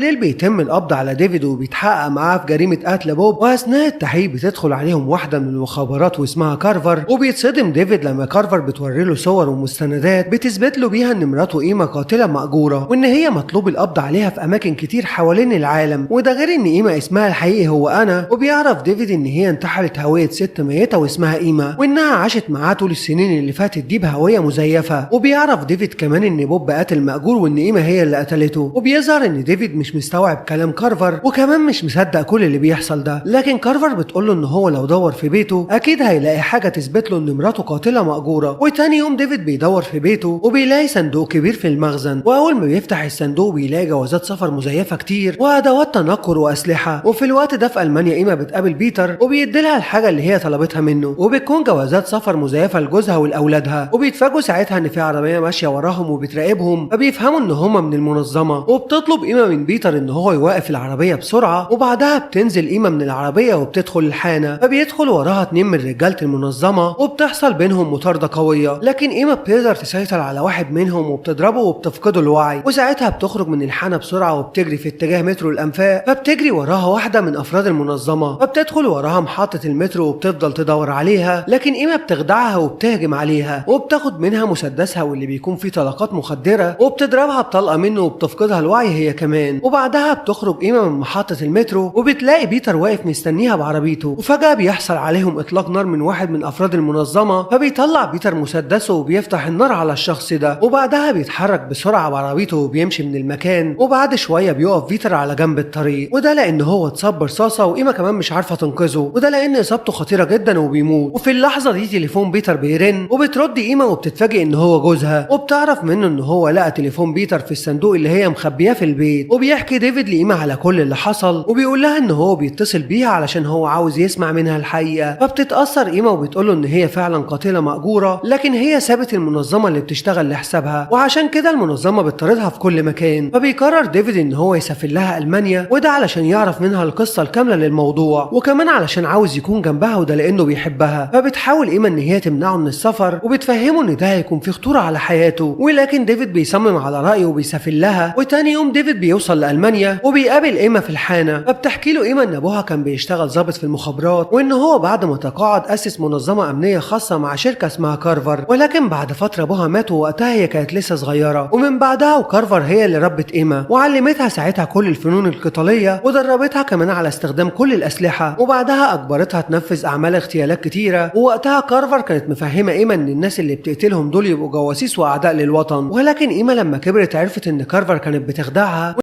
الليل بيتم القبض على ديفيد وبيتحقق معاه في جريمة قتل بوب، واثناء التحقيق بتدخل عليهم واحدة من المخابرات واسمها كارفر، وبيتصدم ديفيد لما كارفر بتوري له صور ومستندات بتثبت له بيها ان مراته ايما قاتله مأجوره، وان هي مطلوب القبض عليها في اماكن كتير حوالين العالم، وده غير ان ايما اسمها الحقيقي هو انا. وبيعرف ديفيد ان هي انتحلت هوية ست ميته واسمها ايما، وانها عاشت معاه طول السنين اللي فاتت دي بهوية مزيفة. وبيعرف ديفيد كمان ان بوب قاتل مأجور وان ايما هي اللي قتلته. وبيظهر ان ديفيد مش مستوعب كلام كارفر وكمان مش مصدق كل اللي بيحصل ده، لكن كارفر بتقول له ان هو لو دور في بيته اكيد هيلاقي حاجة تثبت له ان مراته قاتله مأجوره. وتاني يوم ديفيد بيدور في بيته وبيلاقي صندوق كبير في المخزن، واول ما بيفتح الصندوق بيلاقي جوازات سفر مزيفة كتير وادوات تنكر واسلحه. وفي الوقت ده في المانيا ايما بتقابل بيتر وبيدي لها الحاجة اللي هي طلبتها منه، وبتكون جوازات سفر مزيفة لجوزها ولاولادها. وبيتفاجئوا ساعتها ان في عربية ماشية وراهم وبتراقبهم، فبيفهموا ان هما من المنظمة. وبتطلب ايما من بيتر ان هو يوقف العربية بسرعة، وبعدها بتنزل ايما من العربية وبتدخل الحانه، فبيدخل وراها 2 من رجاله المنظمة وبتحصل بينهم مطاردة قوية، لكن ايما بتقدر تسيطر على واحد منهم وبتضربه وبتفقده الوعي. وساعتها بتخرج من الحانه بسرعة وبتجري في اتجاه مترو الانفاق، فبتجري وراها واحدة من افراد المنظمة، فبتدخل وراها محطة المترو وبتفضل تدور عليها، لكن ايما بتخدعها وبتهجم عليها وبتاخد منها مسدسها واللي بيكون فيه طلقات مخدره، وبتضربها بطلقه منه وبتفقدها الوعي هي كمان. وبعدها بتخرج ايما من محطة المترو وبتلاقي بيتر واقف مستنيها بعربيته، وفجاة بيحصل عليهم اطلاق نار من واحد من افراد المنظمة، فبيطلع بيتر مسدسه وبيفتح النار على الشخص ده، وبعدها بيتحرك بسرعة بعربيته وبيمشي من المكان. وبعد شوية بيقف بيتر على جنب الطريق، وده لان هو اتصاب برصاصه وايما كمان مش عارفه تنقذه، وده لان اصابته خطيرة جدا وبيموت. وفي اللحظة دي تليفون بيتر بيرن، وبترد ايما وبتتفاجئ ان هو جوزها، وبتعرف منه ان هو لقى تليفون بيتر في الصندوق اللي هي مخبياه في البيت. وبيحكي ديفيد لايما على كل اللي حصل، وبيقول لها ان هو بيتصل بيها علشان هو عاوز يسمع منها الحقيقة. فبتتاثر ايما وبتقول له ان هي فعلا قاتله مأجوره، لكن هي سابت المنظمة اللي بتشتغل لحسابها، وعشان كده المنظمة بتطاردها في كل مكان. فبيقرر ديفيد ان هو يسافر لها المانيا، وده علشان يعرف منها القصة الكاملة للموضوع، وكمان علشان عاوز يكون جنبها، وده لانه بيحبها. فبتحاول ايما ان هي تمنعه من السفر، وبتفهمه ان ده هيكون في خطورة على حياته، ولكن ديفيد بيصمم على رايه وبيسافر لها. وتاني يوم ديفيد بيوصل لالمانيا وبيقابل ايما في الحانه، فبتحكي له ايما ان ابوها كان بيشتغل ضابط في المخابرات، وان هو بعد ما تقاعد اسس منظمة امنية خاصة مع شركة اسمها كارفر، ولكن بعد فترة ابوها مات ووقتها هي كانت لسه صغيرة. ومن بعدها وكارفر هي اللي ربت ايما وعلمتها ساعتها كل الفنون القتالية، ودربتها كمان على استخدام كل الاسلحة، وبعدها اجبرتها تنفذ اعمال اغتيالات كتيرة. ووقتها كارفر كانت مفهمه ايما ان الناس اللي بتقتلهم دول يبقوا جواسيس واعداء للوطن، ولكن ايما لما كبرت عرفت ان كارفر كانت بتخدعها.